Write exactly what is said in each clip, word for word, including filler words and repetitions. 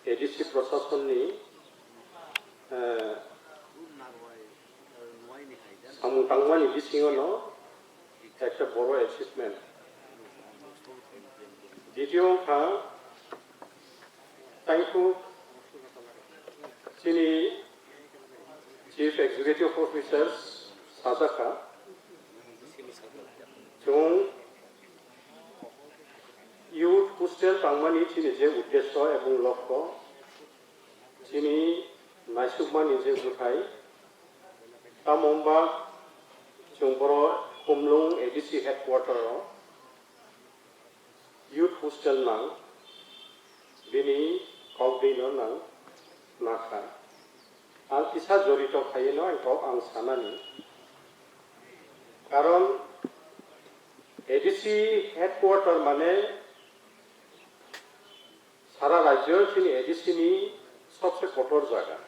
A D C Prasasonni, eh, samung tangmani bisingono ekta boro achievement. Ditiyo wngkha, tangkuk chini Chief Executive Officers sajakha, chwng youth hostel tangmani chini je uddesyo ebong lokho, chini naisukmani je bwthai, tamo wngba chwng boro Khumlwng A D C headquarter o youth hostel nang, bini kokdwino nang nakha. Ang kisa jorito khaiyeno ang kok ang sanani. Karon A D C headquarter mane sara rajyo chini A D C ni sobse kotor jaga.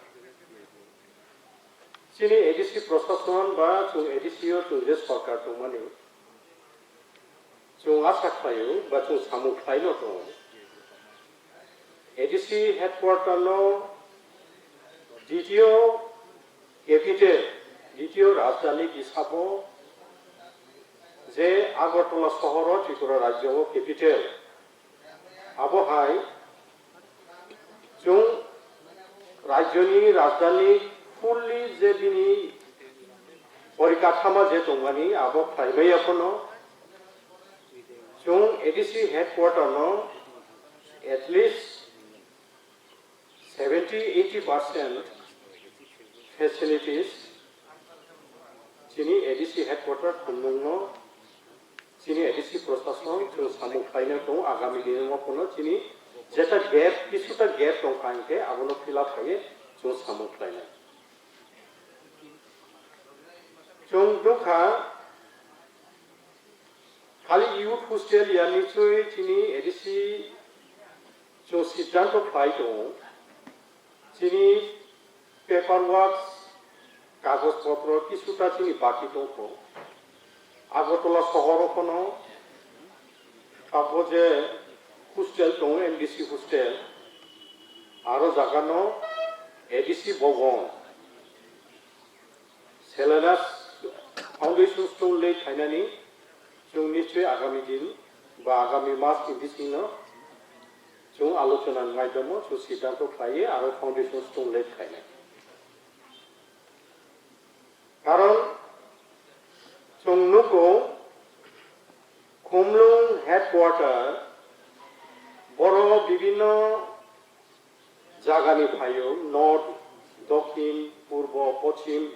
Chini A D C prosason ba chwng A D C o chwng je sorkar tongmani, chwng asa khlaio ba chwng samung khlaino tongo. A D C headquarter no ditiyo capital, ditiyo rajdhani hisabo je Agartala sohoro Tripura rajyo o capital. Abo hai chwng rajyoni rajdhani fully je bini porikathama je tongmani abo khlaimaya phano chwng A D C headquarter no at least seventy eighty percent facilities chini A D C headquarter Khumlwng no chini A D C prosason chwng samung khlaina tongo, agami dino phano chini jeta gap, kisuta gap tongkha hinkhe abono fill up khaiwi chwng samung khlaina. Chwng nukha, khali youth hostel ya nichoi chini A D C chwng siddhanto khlai tongo. Chini paperwork, kagoj potro kisuta chini baki tongkho. Agartala sohoro phano abo je hostel tongo, M D C hostel, aro jagano A D C bhavan. Selenas foundation stone lay khainani chwng nichoi agami din ba agami mas ni bisingno chwng alochona nai domo, chwng siddhanto khlaiwi aro foundation stone lay khainai. Karon chwng nugo Khumlwng headquarter boro bibinno jagani phaio, north, dokhin, purbo, pochim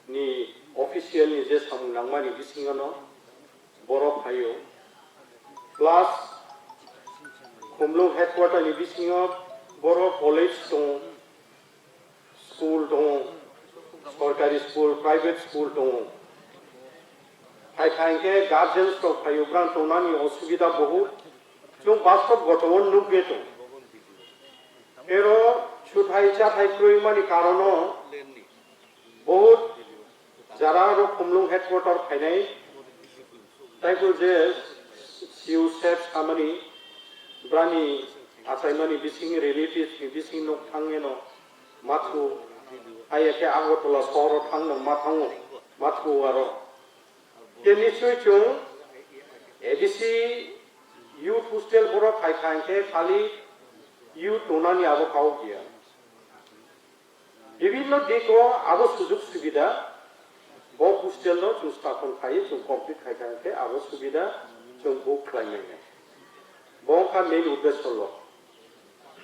ni official ni je samung nangmani bisingono borok phaio. Plus Khumlwng headquarter ni bisingo borok college tongo, school tongo, sorkari school, private school tongo. Phaikha hinkhe guardians rok phaio, brang tongnani osubida bohut. Chwng bastob gotoro nukgwi tongo. Ero suthai chathai kwrwimani karono bohut jara rok Khumlwng headquarter phainai. Taikul je siu sep samani brani achaimani bising relatives ni bising nok thangeno mathu, haiya khe Agartala sohoro thangno mathango, mathu aro. Khe nichoi chwng A D C youth hostel borok khai khai khe khali youth tongnani abo kau dia. Bibinno diko abo sujug subida bo hostel no chwng stapon khai chwng complete khai khai khe abo subida chwng book khlai manya. Bo wngkha main uddesho lo.